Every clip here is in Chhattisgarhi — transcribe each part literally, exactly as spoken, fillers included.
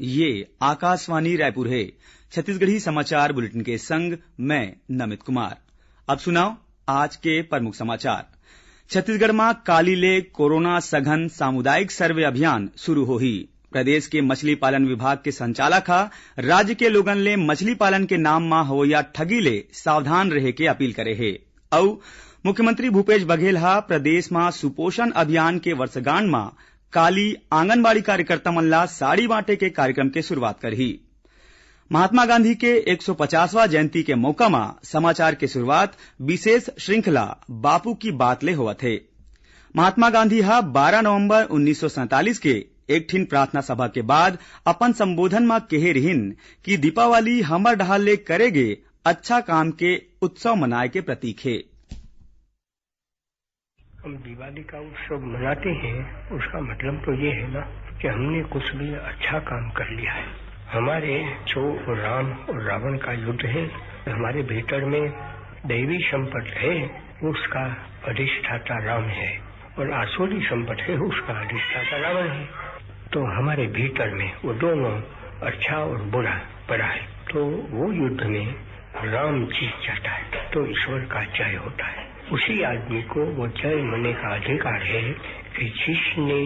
ये आकाशवाणी रायपुर हे। छत्तीसगढ़ी समाचार बुलेटिन के संग मैं नमित कुमार। अब सुनव आज के प्रमुख समाचार। छत्तीसगढ़ म काली ले कोरोना सघन सामुदायिक सर्वे अभियान शुरू होही। प्रदेश के मछली पालन विभाग के संचालक ह राज्य के लोगन ले मछली पालन के नाम म होवइया ठगी ले सावधान रहे के अपील करे हे। अउ मुख्यमंत्री भूपेश बघेल ह प्रदेश म सुपोषण अभियान के वर्षगांठ म काली आंगनबाड़ी कार्यकर्ता मन ला साड़ी बांटे के कार्यक्रम के शुरुआत करही। महात्मा गांधी के एक सौ पचासवां जयंती के मौका म समाचार के शुरुआत विशेष श्रृंखला बापू की बात ले होवत हे। महात्मा गांधी ह बारह नवंबर उन्नीस सौ सैंतालीस के एक ठिन प्रार्थना सभा के बाद अपन संबोधन म केहे रिहिन कि दीपावली हमर डहार ले करे गे अच्छा काम के उत्सव मनाए के प्रतीक हे। हम दिवाली का उत्सव मनाते हैं, उसका मतलब तो ये है ना कि हमने कुछ भी अच्छा काम कर लिया है। हमारे जो राम और रावण का युद्ध है, हमारे भीतर में दैवी संपद है, उसका अधिष्ठाता राम है, और आसुरी संपद है, उसका अधिष्ठाता रावण है। तो हमारे भीतर में वो दोनों, अच्छा और बुरा, पड़ा है, तो वो युद्ध में राम जीत जाता है, तो ईश्वर का जय होता है। उसी आदमी को वो जय मनाने का अधिकार है कि जिसने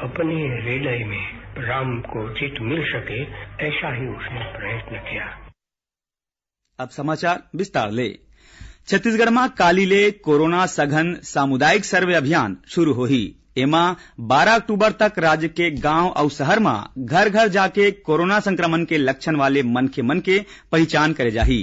अपने हृदय में राम को जीत मिल सके, ऐसा ही उसने प्रयत्न किया। अब समाचार विस्तार ले। छत्तीसगढ़ म काली ले कोरोना सघन सामुदायिक सर्वे अभियान शुरू होही। एमा बारह अक्टूबर तक राज्य के गांव अउ शहर म घर-घर जाके कोरोना संक्रमण के लक्षण वाले मनखे मन के पहिचान करे जाही।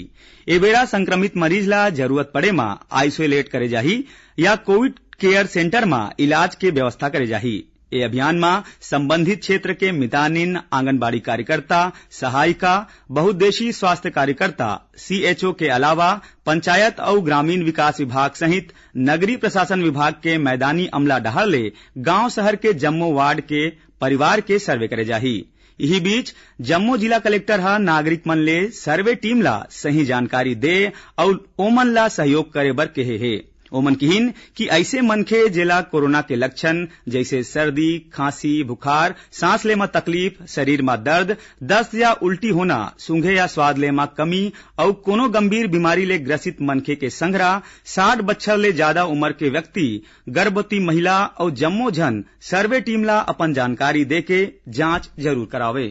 ए बेरा संक्रमित मरीज ला जरूरत पड़े म isolate करे जाही या कोविड केयर सेंटर म इलाज के व्यवस्था करे जाही। ए अभियान म संबंधित क्षेत्र के मितानिन, आंगनबाड़ी कार्यकर्ता, सहायिका, बहुउद्देशीय स्वास्थ्य कार्यकर्ता, सीएचओ के अलावा पंचायत अउ ग्रामीण विकास विभाग सहित नगरीय प्रशासन विभाग के मैदानी अमला डहार ले गांव शहर के जम्मो वार्ड के परिवार के सर्वे करे जाही। इही बीच जम्मो जिला कलेक्टर ह नागरिक मन ले सर्वे टीम ला सही जानकारी दे अउ ओमन ला सहयोग करे बर केहे हे। ओमन किहिन कि अइसे मनखे जेला कोरोना के लक्षण जइसे सर्दी, खांसी, बुखार, सांस ले म तकलीफ, शरीर म दर्द, दस्त या उल्टी होना, सूंघे या स्वाद ले म कमी अउ कोनो गंभीर बीमारी ले ग्रसित मनखे के संघरा साठ बछर ले जादा उमर के व्यक्ति, गर्भवती महिला अउ जम्मो झन सर्वे टीम ला अपन जानकारी देके जांच जरूर करावे।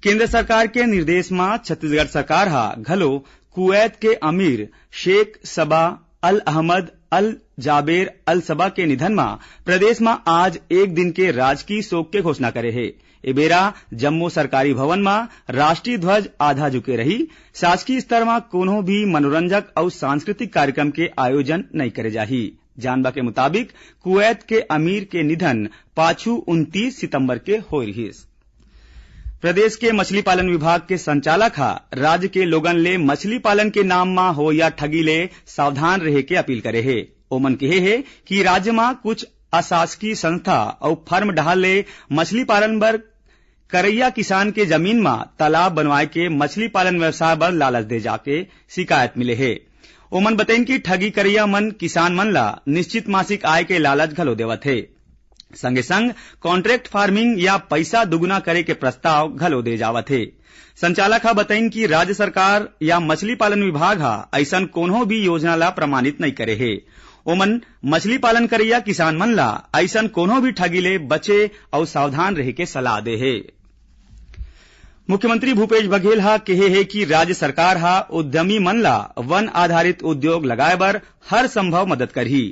केंद्र सरकार के निर्देश म छत्तीसगढ़ सरकार ह घलो कुवैत के अमीर शेख सबा अल अहमद अल जाबेर अल सबा के निधन म प्रदेश म आज एक दिन के राजकीय शोक के घोषणा करे हे। ए बेरा जम्मो सरकारी भवन म राष्ट्रीय ध्वज आधा झुके रही। शासकीय स्तर म कोनो भी मनोरंजक अउ सांस्कृतिक कार्यक्रम के आयोजन नइ करे जाही। जानबा के मुताबिक, कुवैत के अमीर के निधन पाछू उनतीस सितंबर के होय रिहिस। प्रदेश के मछली पालन विभाग के संचालक ह राज्य के लोगन ले मछली पालन के नाम म होवइया ठगी ले सावधान रहे के अपील करे हे। ओमन केहे हे कि राज्य म कुछ अशासकीय संस्था अउ फर्म डहार ले मछली पालन बर करइया किसान के जमीन म तालाब बनवाए के मछली पालन व्यवसाय बर लालच दे जाके शिकायत मिले हे। ओमन बतइन कि ठगी करइया मन किसान मन ला निश्चित मासिक आय के लालच घलो देवत हे। संगे संग कॉन्ट्रैक्ट फार्मिंग या पइसा दुगुना करे के प्रस्ताव घलो दे जावत हे। संचालक ह बतइन कि राज्य सरकार या मछली पालन विभाग ह अइसन कोनो भी योजना ला प्रमाणित नइ करे हे। ओमन मछली पालन करइया किसान मन ला अइसन कोनो भी ठगी ले बचे अउ सावधान रहे के सलाह दे हे। मुख्यमंत्री भूपेश बघेल ह केहे हे कि राज्य सरकार ह उद्यमी मन ला वन आधारित उद्योग लगाए बर हर संभव मदद करही।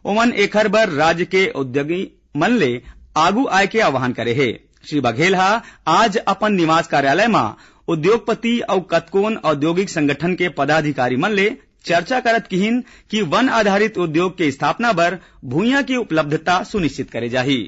ओमन एखर बर राज्य के उद्यमी मन ले आगू आए के आह्वान करे हे। श्री बघेल ह आज अपन निवास कार्यालय म उद्योगपति अउ कतकोन औद्योगिक संगठन के पदाधिकारी मन ले चर्चा करत किहिन कि वन आधारित उद्योग के स्थापना बर भुइयां की उपलब्धता सुनिश्चित करे जाही।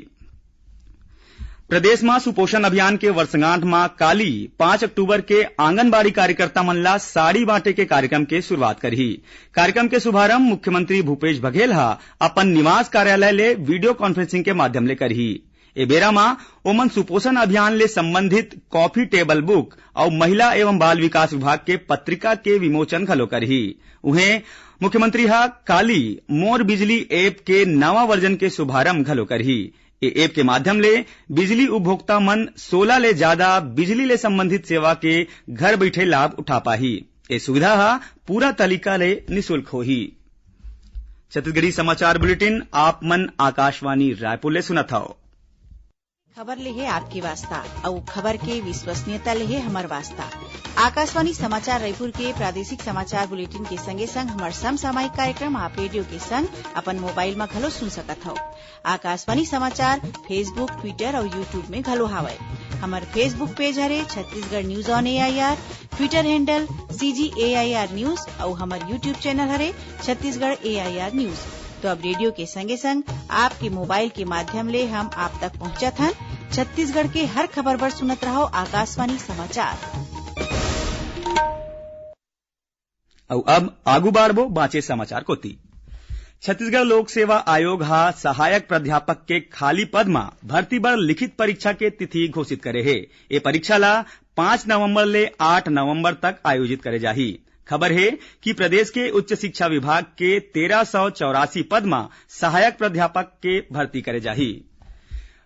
प्रदेश म सुपोषण अभियान के वर्षगांठ म काली पाँच अक्टूबर के आंगनबाड़ी कार्यकर्ता मन ला साड़ी बांटे के कार्यक्रम के शुरुआत करही। कार्यक्रम के शुभारंभ मुख्यमंत्री भूपेश बघेल ह अपन निवास कार्यालय ले वीडियो कॉन्फ्रेंसिंग के माध्यम ले करही। ए बेरा म ओमन सुपोषण अभियान ले संबंधित कॉफी टेबल बुक अउ महिला एवं बाल विकास विभाग के पत्रिका के विमोचन घलो करही। उहें, मुख्यमंत्री ह काली मोर बिजली ऐप के नवा वर्जन के शुभारंभ घलो करही। ए ऐप के माध्यम ले बिजली उपभोक्ता मन सोलह ले ज्यादा बिजली ले संबंधित सेवा के घर बइठे लाभ उठा पाही। ए सुविधा ह पूरा तरीका ले निशुल्क होही। छत्तीसगढ़ी समाचार बुलेटिन आप मन आकाशवाणी रायपुर ले सुनत हव। खबर ले हे आपके वास्ता, अउ खबर के विश्वसनीयता ले हे हमर वास्ता। आकाशवाणी समाचार रायपुर के प्रादेशिक समाचार बुलेटिन के संगे संग हमर समसामयिक कार्यक्रम आप रेडियो के संग अपन मोबाइल म घलो सुन सकत हव। आकाशवाणी समाचार Facebook, Twitter अउ YouTube में घलो हावय। हमर Facebook पेज हरे Chhattisgarh news on AIR, Twitter handle CG AIR news अउ हमर YouTube चैनल हरे छत्तीसगढ़ एआईआर न्यूज। तो अब रेडियो के संगे संग आपके मोबाइल के माध्यम ले हम आप तक पहुंचत हन। छत्तीसगढ़ के हर खबर बर सुनत रहव आकाशवाणी समाचार। अउ अब आगू बाढ़बो बांचे समाचार कोति। छत्तीसगढ़ लोक सेवा आयोग ह सहायक प्राध्यापक के खाली पद म भर्ती बर लिखित परीक्षा के तिथि घोषित करे हे। ए परीक्षा ला पाँच नवंबर ले आठ नवंबर तक आयोजित करे जाही। खबर हे कि प्रदेश के उच्च शिक्षा विभाग के तेरह सौ चौरासी पद म सहायक प्राध्यापक के भर्ती करे जाही।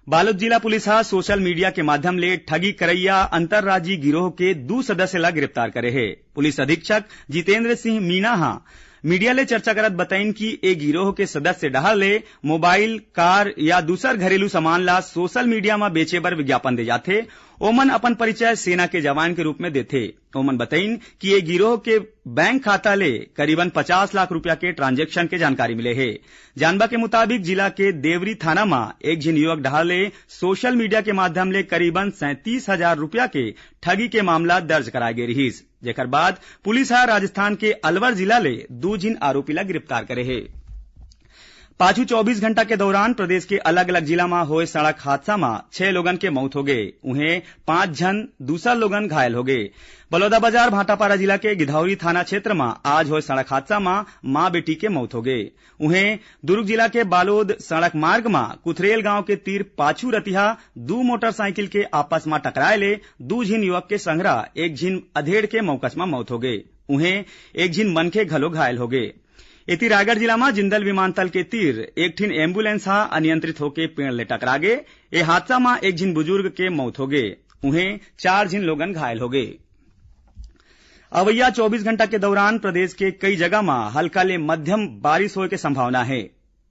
बालोद जिला पुलिस ह सोशल मीडिया के माध्यम ले ठगी करइया अंतर्राज्यीय गिरोह के दू सदस्य ला गिरफ्तार करे हे। पुलिस अधीक्षक जितेंद्र सिंह मीना ह मीडिया ले चर्चा करत बताइन कि ए गिरोह के सदस्य डहार ले मोबाइल, कार या दूसर घरेलू सामान ला सोशल मीडिया म बेचे बर विज्ञापन दे जाथे। ओमन अपन परिचय सेना के जवान के रूप में देथे। ओमन बताइन कि ये गिरोह के बैंक खाता ले करीबन पचास लाख रुपया के ट्रांजैक्शन के जानकारी मिले हे। जानबा के मुताबिक, जिला के देवरी थाना म एक झिन युवक डहार ले सोशल मीडिया के माध्यम ले करीबन सैंतीस हजार रुपया के ठगी के मामला दर्ज कराए गे रिहिस, जेकर बाद पुलिस ह राजस्थान के अलवर जिला ले दू झिन आरोपी ला गिरफ्तार करे हे। पाछू चौबीस घंटा के दौरान प्रदेश के अलग-अलग जिला म होए सड़क हादसा म छह लोगन के मौत होगे, उहें पांच झन दूसर लोगन घायल होगे। बलौदाबाजार भाटापारा जिला के गिधौरी थाना क्षेत्र म आज होए सड़क हादसा म मां बेटी के मौत होगे। उहें दुर्ग जिला के बालोद सड़क मार्ग म कुथरेल गांव के तीर पाछू रतिहा दू मोटरसाइकिल के आपस म टकराए ले दू झिन युवक के संघरा एक झिन अधेड़ के मौकच म मौत होगे। उहें एक झिन मनखे घलो घायल होगे। एती रायगढ़ जिला म जिंदल विमानतल के तीर एक ठिन एम्बुलेंस ह अनियंत्रित होके पेड़ ले टकरा गे। ए हादसा म एक झिन बुजुर्ग के मौत होगे, उहें चार झिन लोगन घायल होगे। अवइया चौबीस घंटा के दौरान प्रदेश के कई जगह म हल्का ले मध्यम बारिश होए के संभावना हे।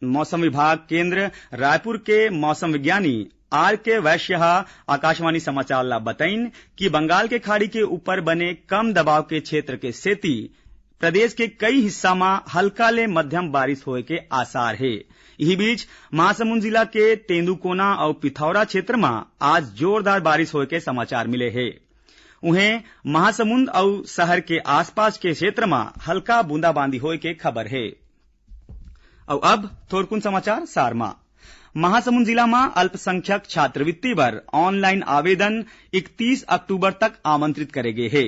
मौसम विभाग केंद्र रायपुर के मौसम विज्ञानी आर के वैश्य ह आकाशवाणी समाचार ला बताइन कि बंगाल के खाड़ी के ऊपर बने कम दबाव के क्षेत्र के सेती प्रदेश के कई हिस्सा म हल्का ले मध्यम बारिश होए के आसार हे। इही बीच, महासमुंद जिला के तेंदूकोना अउ पिथौरा क्षेत्र म आज जोरदार बारिश होए के समाचार मिले हे। उहें, महासमुंद अउ शहर के आसपास के क्षेत्र म हल्का बूंदाबांदी होए के खबर हे। अउ अब थोरकुन समाचार सार म। महासमुंद जिला म अल्पसंख्यक छात्रवृत्ति बर ऑनलाइन आवेदन इकतीस अक्टूबर तक आमंत्रित करे गे हे।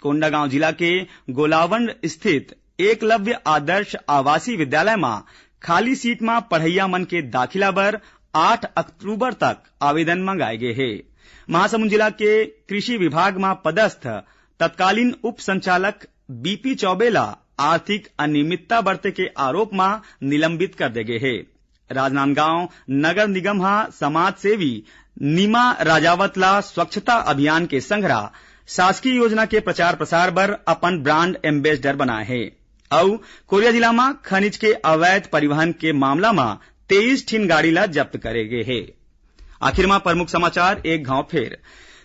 कोंडागांव जिला के गोलावंड स्थित एकलव्य आदर्श आवासीय विद्यालय म खाली सीट म पढ़इया मन के दाखिला बर आठ अक्टूबर तक आवेदन मंगाए गे हे। महासमुंद जिला के कृषि विभाग म पदस्थ तत्कालीन उप संचालक बीपी चौबे ला आर्थिक अनियमितता बरते के आरोप म निलंबित कर दे गे हे। राजनांदगांव नगर निगम ह समाज सेवी नीमा राजावत ला स्वच्छता अभियान के संघरा शासकीय योजना के प्रचार प्रसार बर अपन ब्रांड एम्बेसडर बनाए हे। अउ कोरिया जिला म खनिज के अवैध परिवहन के मामला म तेईस ठिन गाड़ी ला जब्त करे गे हे। आखिर म प्रमुख समाचार एक घांव फेर।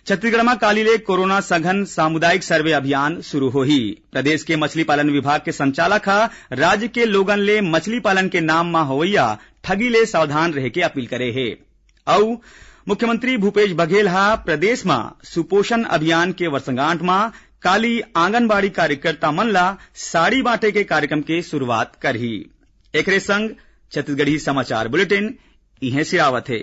छत्तीसगढ़ म काली ले कोरोना सघन सामुदायिक सर्वे अभियान शुरू होही। प्रदेश के मछली पालन विभाग के संचालक ह राज्य के लोगन ले मछली पालन के नाम म होवइया ठगी ले सावधान रहे के अपील करे हे। अउ मुख्यमंत्री भूपेश बघेल ह प्रदेश म सुपोषण अभियान के वर्षगांठ म काली आंगनबाड़ी कार्यकर्ता मन ला साड़ी बांटे के कार्यक्रम के शुरुआत करही। एकरे संग छत्तीसगढ़ी समाचार बुलेटिन इहें सिरावत हे।